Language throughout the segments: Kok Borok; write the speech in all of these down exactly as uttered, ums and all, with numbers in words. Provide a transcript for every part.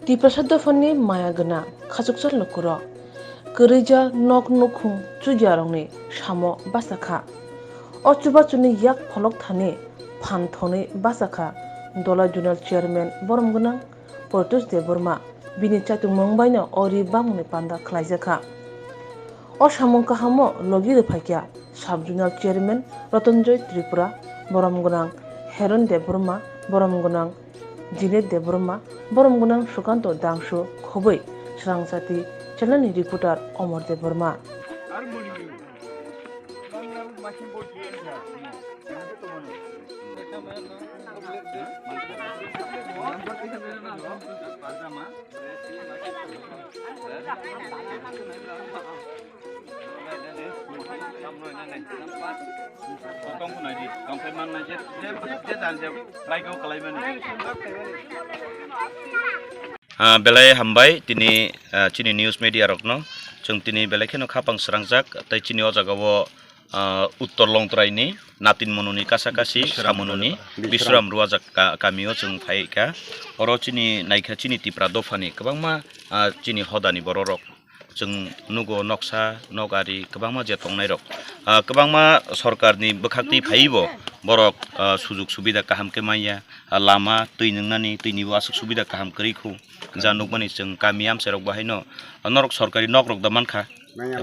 Tiprasa dophani maya gwnang khachuksa lukurok kwrwijak nok nukhung chudiarokni samo bachakha. O chubachuni yak pholok thani phan thonwi bachakha Dholai Zonal Chairman borom gwnang Pratyush Debbarma. Bini chaitungmung baino o ri bangmani panda khlaijakha. O samung kahamo logi rwphaikha Sub Zonal Chairman Rotonjoy Tripura, borom gwnang Heron Debbarma, borom gwnang Jinet Debbarma, borom gwnang Sukanto Dangsu, khobwi Srangchati channel ni reporter Omor Debbarma. Ah, belai hambai tini, ah, chini news media rokno. Chwng tini belai kheno khapang srangjak, tei chini o jaga o, ah, Uttor Longtrai ni Natin Mononi kasa kasi Samononi Bisram Ruajak ka-, kami o chwng phai kha. Oro chini naikha chini Tipra dophani kwbangma, ah, chini hodani bororok. Chwng nugo noksa, nok ari kwbangma je tongnairok. Ah, kwbangma sorkarni bwkhaktwi phaiwi bo borok, ah, sujuk subida kaham khe manya. Ah, lama, twi nwngnani, twini bo aswk subida kaham kwrwi khu. Ja nukmani chwng kami amchairok bo haino, ah, norok sorkari nokrok da mankha.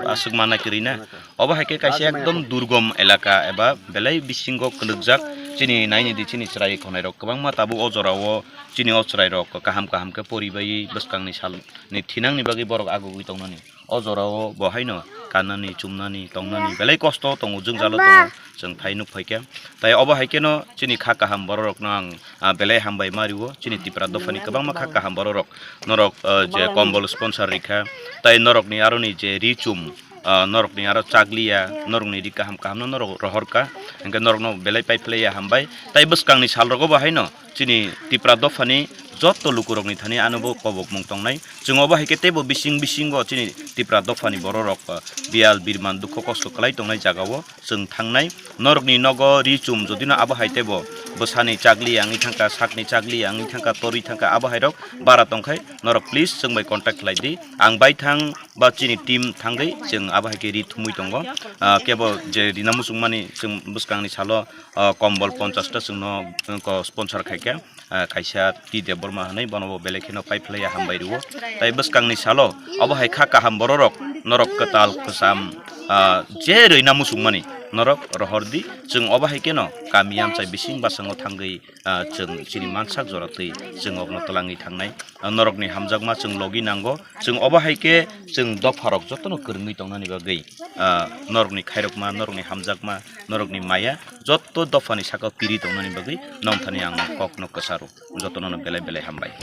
Aswk mana kwrwi na. Obo hai khe kaisa ekdom durgom elaka eba belai bisingo kwlwkjak chini naini di chini chwrai khonairok kwbangma tabuk o jorao chini o chwrairok kaham kaham khe poribai bwskangni sal ni thinangni bagwi borok agugwi tongnani. O jorao bo haino kannani, chumnani, tongnani belai kosto tongo, jwngjalo tongo, chwng phai nuk phai khe. Tai obo hai kheno chini kha kaham bororokno ang, ah, belai hambai ma rio. Chini Tipra dophani kwbangma kha kaham bororok norok, ah, je kombol sponsor rikha, tai norokni aroni je ri chum, ah, norokni aro chakliya, norokni ri kaham kahamno norok rohorkha, hwnkhe norokno belai pai phlaiya hambai. Tai bwskangni salrogo bo haino chini Tipra dophani jotto lukurokni thani ano bo kobokmung tongnai. Chwng obo hai khe teibo bising bisingo chini Tipra dophani bororok, ah, biyal birman dukho kosto kwlai tongnai jagao chwng thangnai. Norokni nogo ri chum jodino abo hai teibo bwsani chakli wngwi thangkha, sakni chakli wngwi thangkha, torwi thangkha, abo hairok bara tongkhai norok please chwng bai contact khlai di. Ang bai thang ba chini team thangwi chwng abo hai khe ri thumwi tongo. Ah, kebo je rina muchungmani chwng bwskangni salo, ah, kombol ponchash ta chwngno, ah, ko sponsor khaikha. Ah, kaisa T Debbarma hwnwi bono bo belai kheno pai phlaiya hambai rwo. Tai bwskangni salo obo hai kha kaham bororok norok kwtal kwcham, ah, je rwina muchungmani norok rohor di. Chwng obo hai kheno kami amchai bising basango thangwi, ah, chwng chini mansak jora twi chwng okno twlangwi thangnai. Ah, norokni hamjakma chwng logi nango. Chwng obo hai khe chwng dopharok jotono kwrwngwi tongnani bagwi, ah, norokni khairokma, norokni hamjakma, norokni maya jotto dophani sakao kiri tongnani bagwi nongthani ang kokno kwcharo. Jotono no belai belai hambai.